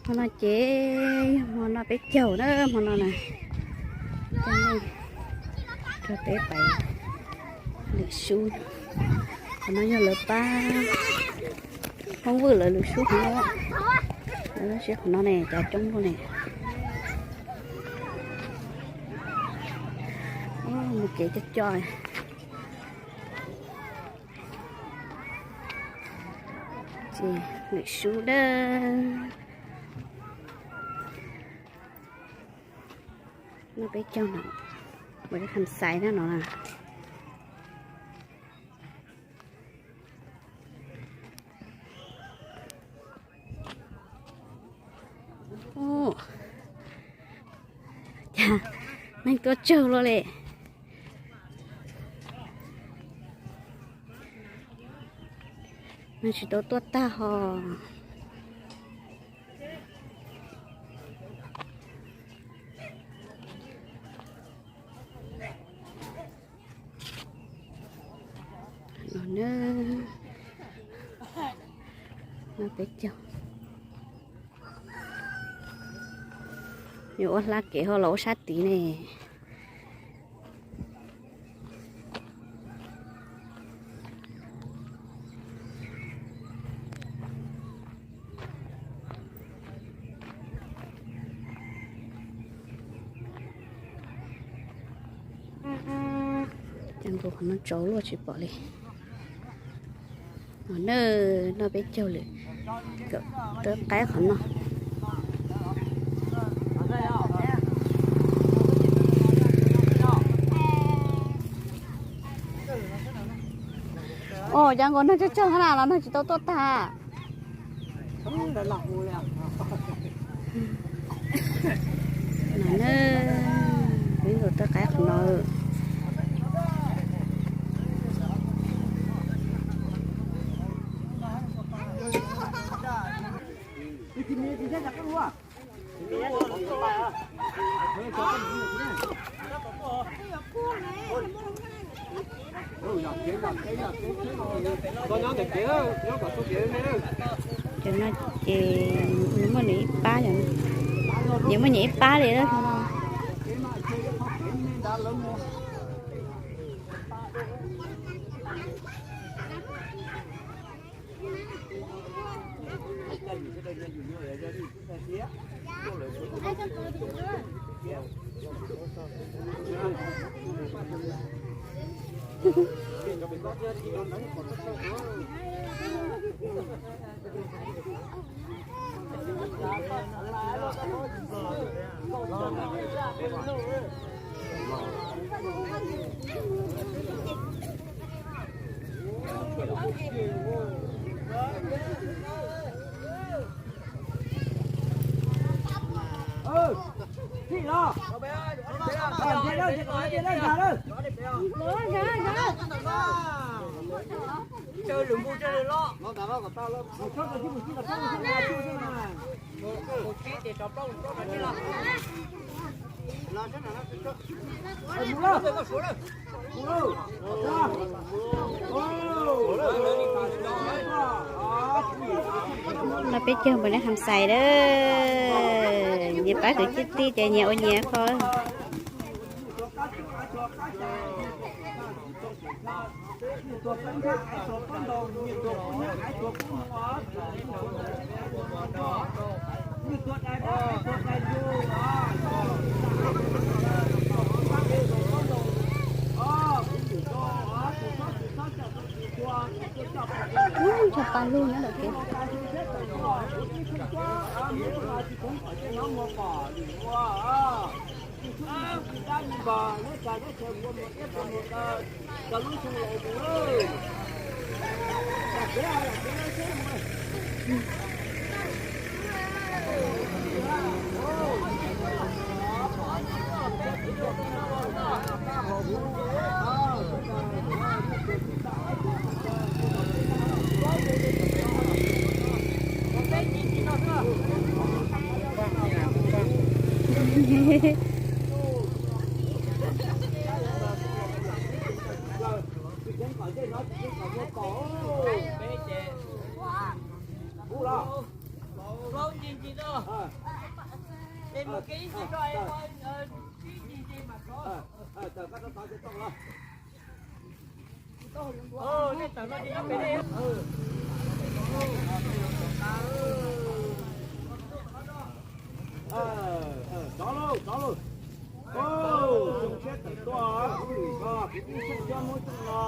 Hmo no ces yog hmo no peb caug na, hmo no na, coj nej rau peb pais lwm sub. Qhov no yog lawv pab Hmoob Vwj lawv lwm sub qhov no. Lawv lub sib qhov no ne, cov coob luaj ne. Mus kev cog coj. Ces lwm sub dawb. No peb caug no, ua ib qhov xaiv na no na. Ua cas neeg tuaj tsawg luaj li. Neeg tsis tau tuaj tag ho. No na, no peb caug. Yuav ua hla kev ho los ua sab tid ne. Cas nkaus qhov no tsau luaj tsis pom li. No na, no peb caug lawm, kawm tawb qaib qhov no. Os, cas nkaus neeg tsawg tsawg na los neeg tsis tau tuaj tag. No na, peb nkaum tawb qaib qhov no. Cov no ces nws muaj nws ib pab, nws muaj nws ib pab li no. No peb caug npaum li ham xais lawm, nyias pab kwv tij tij ces nyias ua nyias qho. Ub, cov pa lug nyob ntawm kev. Rov lauj, rov lauj. Zoo siab tawm tuaj, kuv lwm ko kuv twb xyeej cov Hmoob xyeej no.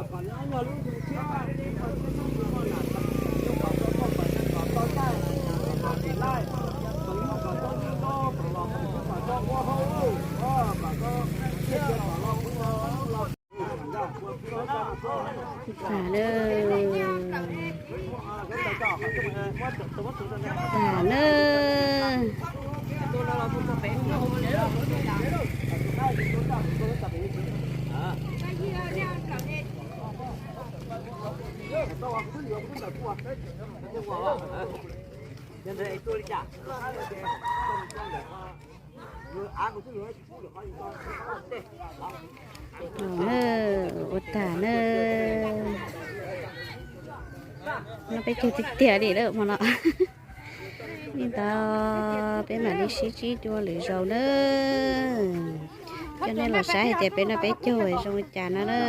Kom nws yog lub zoo siab, lub zoo siab txhob ntshua maj lam, zoo kom tau koj kom tau tau laij, kom nyuj kom tau nyob nto, kom los kom tau ua hauj lwm, kom tau thiaj tias kom los kuv los. Tag na. Tag na. Ua tag na. Noj peb caug tiag tiag li lawm hmo no. Li ntawd peb mam li sib ntsib dua lwm zaus na. Coj nej los saib hais tias peb noj peb caug zoo li cas no na.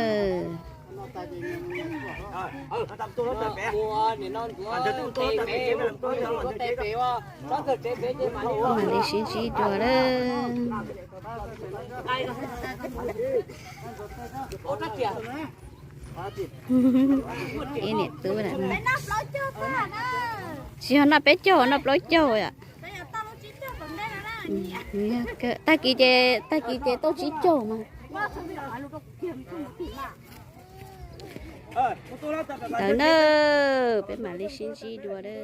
Mam li sib ntsib dua na. Ib niam tub na. Tsis yog noj peb caug, noj plaub caug yom. Tag kis ces, tag kis ces tau tsib caug mas. Ntawd na, peb mam li sib ntsib dua na.